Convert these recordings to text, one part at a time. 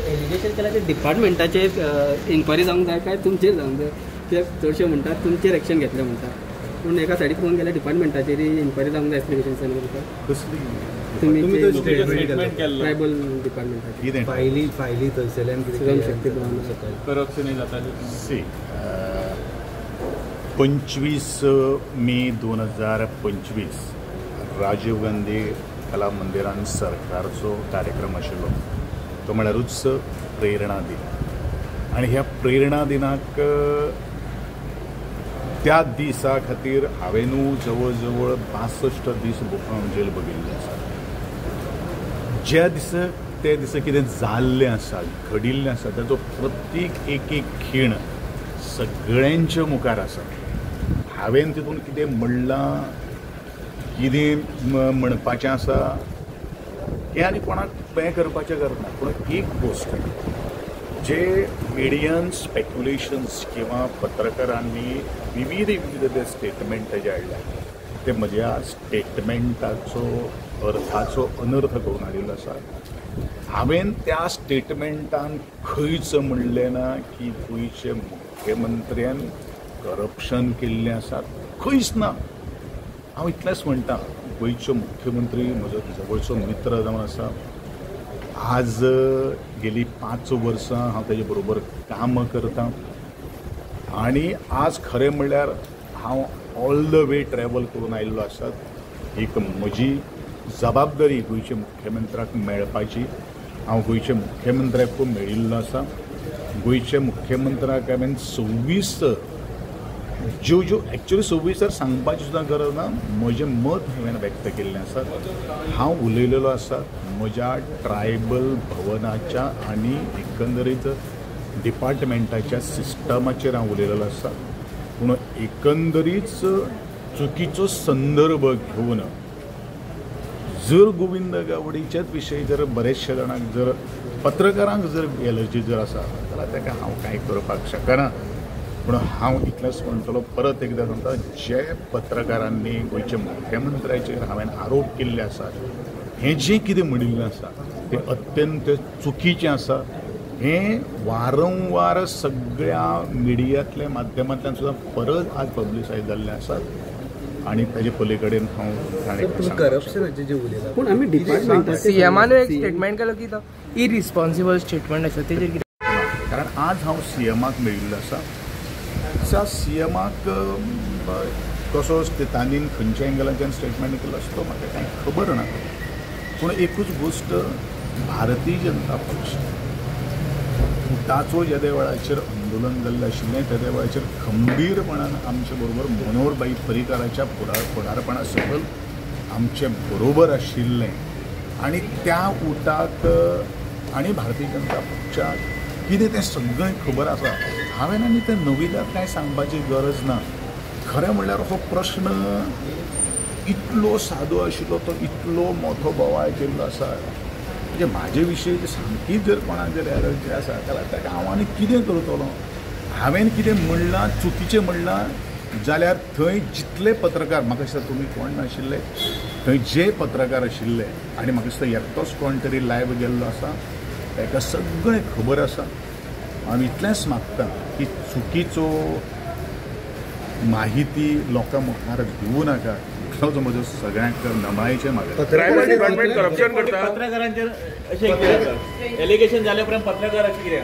Allegation केला ते डिपार्टमेंटाचेर enquiry जावंक जाय काय तुमचेर जावंक जाय? ते चडशे म्हणटात तुमचेर एक्शन घेतले म्हणटा, पूण एका सायडीक पळोवंक गेल्यार डिपार्टमेंटाचेर इन्क्वायरी जावंक जाय आसली कशें. कसली तुमी ट्रायबल डिपार्टमेंटाचेर फायली फायली थंयसरल्यान शक्ती करप्शन जाता. सी 25 मे 2025 राजीव गांधी कला मंदिरान सरकारचो कार्यक्रम आशिल्लो, तो म्हळ्यारूच प्रेरणा दिन. आनी ह्या प्रेरणा दिनाक त्या दिसा खातीर हांवें न्हू जवळ जवळ 62 दीस जेल बघिल्ले आसा. ज्या दिसा ते दिसा कितें जाल्लें आसा, घडिल्लें आसा, ताचो प्रत्येक एक एक खीण सगळ्यांच्या मुखार आसा. हांवें तितून कितें म्हणलां, कितें म्हणपाचें आसा हें आनी कोणाक हें करपाचें गरज ना. पूण एक गोश्ट जे मिडियन स्पेक्युलेशन्स किंवा पत्रकारांनी विविध विविध ते स्टेटमेंट तेजे हाडल्या ते म्हज्या स्टेटमेंटाचो अर्थाचो अनर्थ करून हाडिल्लो आसा. हांवें त्या स्टेटमेंटान खंयच म्हणलें ना की गोंयचे मुख्यमंत्र्यान करप्शन केल्लें आसा, खंयच ना. हांव इतलेंच म्हणटा, गोंयचो मुख्यमंत्री म्हजो जवळचो मित्र जावन आसा. आज गेली 5 वर्सां हांव ताजे बरोबर काम करतां आनी आज खरें म्हणल्यार हांव ऑल the way travel करून आयिल्लो आसा. एक म्हजी जबाबदारी गोंयच्या मुख्यमंत्र्याक मेळपाची, हांव गोंयच्या मुख्यमंत्र्याक मेळिल्लो आसा. गोंयच्या मुख्यमंत्र्याक हांवें 26 ज्यो ज्यो एक्चुअली 26 तर सांगपाची सुद्दां गरज ना, म्हजें मत हांवें व्यक्त केल्लें आसा. हांव उलयलेलो आसा म्हज्या ट्रायबल भवनाच्या आनी एकंदरीत डिपार्टमेंटाच्या सिस्टमाचेर हांव उलयलेलो आसा. पूण एकंदरीच चुकीचो संदर्भ घेवन जर गोविंद गावडीच्याच विशयी जर बरेचशे जाणांक जर पत्रकारांक जर एलर्जी जर आसा जाल्यार ताका हांव कांय करपाक शकना. पूण हांव इतलेंच म्हणटलो, परत एकदां सांगता, जे पत्रकारांनी गोंयच्या मुख्यमंत्र्याचेर हांवें आरोप केल्ले आसात, हें जें कितें म्हणिल्लें आसा तें अत्यंत चुकीचें आसा. हें वारंवार सगळ्या मिडियांतल्या माध्यमांतल्यान सुद्दां परत आज पब्लिसायज जाल्लें आसा आनी ताजे पली कडेन हांव करप्शनाचें जें उलयलां. पूण आमी डिपार्टमेंटाचेर सीएमान एक स्टेटमेंट केलो की तो इरिस्पॉन्सिबल स्टेटमेंट आसा, तेजेर कितें? कारण आज हांव सीएमाक मेळिल्लो आसा. त्या सीएमाक कसो तांणी खंयच्या एंगलाच्यान स्टेटमेंट केलो आसा तो म्हाका कांय खबर ना. पूण एकूच गोश्ट, भारतीय जनता पक्ष उटाचो जेदे वेळाचेर आंदोलन जाल्लें आशिल्लें तेदे वेळाचेर खंबीरपणान आमचे बरोबर मनोहरभाई पर्रीकाराच्या फुडारपणा सकयल आमचे बरोबर आशिल्लें आनी त्या उटाक आनी भारतीय जनता पक्षाक कितें तें सगळें खबर आसा. हांवें आनी तें नविदाद कांय सांगपाची गरज ना. खरें म्हणल्यार हो प्रश्न इतलो सादो आशिल्लो, तो इतलो मोठो बोवाळ केल्लो आसा. म्हणजे म्हाजे विशयी सामकीच जर कोणाक जर एलर्जी आसा जाल्यार ताका हांव आनी कितें करतलो? हांवें कितें म्हणलां चुकीचें म्हणलां जाल्यार थंय जितले पत्रकार, म्हाका दिसता तुमी कोण नाशिल्ले, थंय जे पत्रकार आशिल्ले आनी म्हाका दिसता एकटोच कोण तरी लायव्ह गेल्लो आसा, ताका सगळें खबर आसा. हांव इतलेंच मागता की चुकीचो माहिती लोकां मुखार दिवं नाका, इतलोच म्हजो सगळ्यांक नमळायेचें मागणें. ट्रायबल डिपार्टमेंट करप्शन करता, पत्रकारांचेर अशें एलिगेशन जाल्या उपरांत पत्रकाराचें कितें?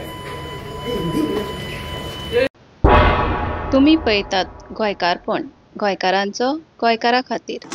तुमी पळयतात गोंयकारपण, गोंयकारांचो गोंयकारा खातीर.